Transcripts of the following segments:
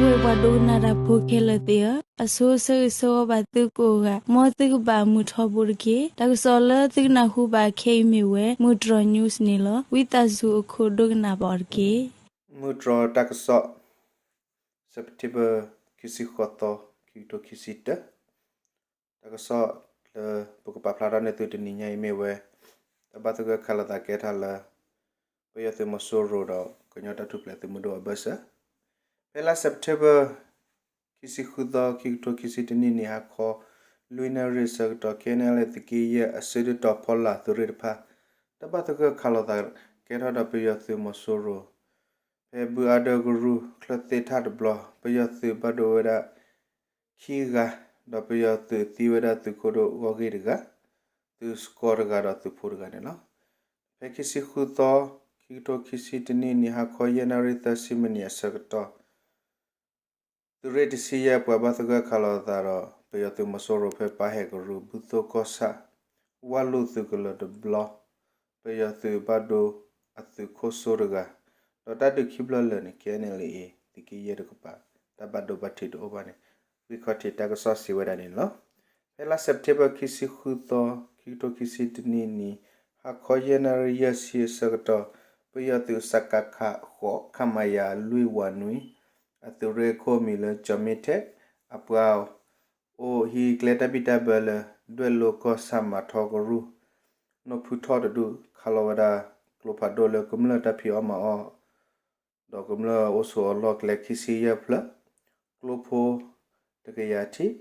ပှၤဒိကနၣ်တၢ်ဖိခဲလၢာ်သ့ၣ်ဧၢ, အဆိဆၢဂ့ၤဆၢဝါဘၣ်သုကိးဂၤ, မ်သုကဘၣ်မုာ်ထီဘိတက့ၢ်. တၢ်ကစီၣ်လၢသုကနၢ်ဟူဘၣ်ခဲအံၤမ့ၢ်ဝဲ မုၢ်တြီၤ news န့ၣ်လီၤ. ဝံသးစူၤအခိၣ်ဒိကနၣ်ဘၣ်အီၤတက့ၢ်. မုၢ်တြီၤတၢ်ကစီၣ် September ခံဆံဃိးသီ ခံကထိခံဆံတၢ တၢ်ကစီၣ်လၢပကပာ်ဖျါထီၣ်န့ၢ်သုတနံၤညါအံၤမ့ၢ်ဝဲ တၢ်ဘၣ်သဂၢၢ်ခးလိာ်သးကဲထီၣ်လၢ ပယီၤသုးမီၤစိရိၤဒီးကညီတၢ်ထူၣ်ဖျဲးသုးမုၢ်ဒိၣ်အဘၢၣ်စၢၤ ဖဲလါ September ခံဆံဃုသီ ခံကထိခံဆံတနံၣ်နံၤ ဟါခီ လွံၢ်နၣ်ရံၣ်အဆၢကတီၢ် K N L A သုးက့ယဲၢ်အစုဒုးတီၤဖီလာ်သုးရ့ၣ်တဖၣ် တၢ်ဘၣ်သဂၢၢ်ခးလိာ်သးကဲထီၣ်ဒီးပယီၤသုးမီၤစိရိၤ ဖဲဘုအါဒၢကရူၢ်ချၢသ့ၣ်ထၣ်တဘျီ ပယီၤသုးဘၣ်ဒိဝဲဒၣ် ခံဂၤ, ဒီးပယီၤသုးသံဝဲဒၣ်သုးခိၣ်ဒိၣ်ဂီၢ်ဂ့ၢ်တဂၤ, သုးစကီတဂၤဒီးသုးဖိတဂၤန့ၣ်လီၤ. ဖဲခံဆံဃုသီ ခံကထိခံဆံတနံၣ်နံၤ ဟါခီယဲၢ်နၣ်ရံၣ်သၢဆံမံးနံးအဆၢကတီၢ် သုးရ့ၣ်တဆံယဲၢ်ပှၤဘၣ်သဂၢၢ်ခးလိာ်သးဒီး ပယီၤသုးမီၤစိရိၤဖဲပၢ်ဟဲၣ်ကရူၢ် ဘုသိၣ်ကီၢ်ဆၣ် ဝၢ်လိာ်သုးကလၢၤတဘျီ ပယီၤသုးဘၣ်ဒိအသုးခိၣ်စိတဂၤ, ဒီးတၢ်ဒုးခံဖျၢၣ်လၢာ်န့ၣ် K N L A သုးက့ယဲၢ်တကပၤ တၢ်ဘၣ်ဒိဘၣ်ထံးတအိၣ်ဘၣ်န့ၣ် ဂံၢ်ခီၣ်ထံးတၢ်ကစီၣ်စံးဝဲဒၣ်န့ၣ်လီၤ. ဖဲလါ September ခံဆံဃုသီ ခံကထိခံဆံတနံၣ်နံၤ ဟါခီယဲၢ်နၣ်ရံၣ်ယဲၢ်ဆံအဆၢကတီၢ် ပယီၤသုး စကခ ဃိး ခမရ လွံၢ်ဝးနွံ အသုးရ့ၣ်အခိၣ်အမံၤလၢ ကၠီၤမ့ထဲး အပှၤအိၣ်ဟံးကျဲတၢ်ဘံၣ်တၢ်ဘၢလၢ ဒွဲၣ်လိၤကီၢ်ဆၣ်မၤထီကရူၢ် နီၢ်ဖုထီၣ်တဒူၣ် ခးလီၤဝဲဒၣ်ကျိဖးဒိၣ်လၢကမျၢၢ်တၢ်ဖံးအီၣ်မၤအီၣ် ဒီးကမျၢၢ်အိၣ်ဆိးအလီၢ်ကျဲခံဆံယဲၢ်ဖျၢၣ်, ကျိဖိတကယၤထံး,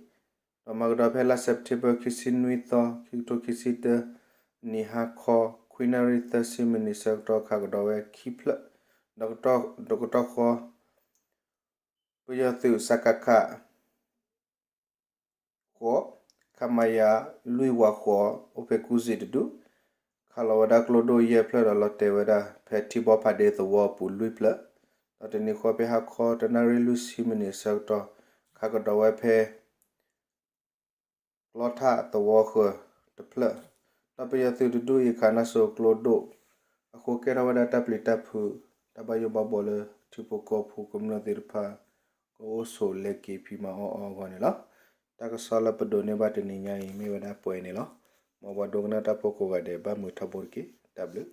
ဒီးမၤကဒီးဖဲလါ September ခံဆံနွံသီ ခံကထိခံဆံတၢ နံၤဟါခီ ခွံနၣ်ရံၣ်သၢဆံမံးနံးဆၢကတီၢ် ခးကဒီးဝဲခံဖျၢၣ်, ဒီးကတီၢ်ဃီ ပယီၤသုး စကခ ဃိး ခမရ လွံၢ်ဝးဃိး အိၣ်ဖဲကူစံးတဒူၣ် ခးလီၤဝဲဒၣ်ကျိဒိၣ်ယဲၢ်ဖျၢၣ်ဒီး လီၤတဲာ်ဝဲဒၣ်ဖဲထံဘီဖးဒ့သဝီအပူၤလွံၢ်ဖျၢၣ်, ဒီးတနံၤဃီဖဲဟါခီတနၣ်ရံၣ်လွံၢ်ဆံမံးနံးအဆၢကတီၢ် ခးကဒီးဝဲဖဲ ကျီထၣ်သဝီဃၢၤတဖျၢၣ်, ဒီးပယီၤသုးတဒူၣ်အံၤခးနၢ်စိၤကျိဒိၣ်အဃိ ကဲထီၣ်ဝဲဒၣ်တၢ်ပျံၤတၢ်ဖုး တၢ်ဘၣ်ယိၣ်ဘၣ်ဘှီလၢထံဖိကီၢ်ဖိကမျၢၢ်သ့ၣ်တဖၣ် ကအိၣ်ဆိးလဲၤက့ၤဖံးမၤအီၣ်အီၤအဂီၢ်န့ၣ်လီၤ. တၢ်ကစီၣ်လၢပဒိးန့ၢ်ဘၣ်တနံၤညါအံၤ မ့ၢ်ဝဲဒၣ်ပှဲၤန့ၣ်လီၤ. မ်ပှၤဒိကနၣ်တၢ်ဖိကိးဂၤဒဲး ဘၣ်မုာ်ထီဘိတက့ၢ်. တၢ်ဘျုး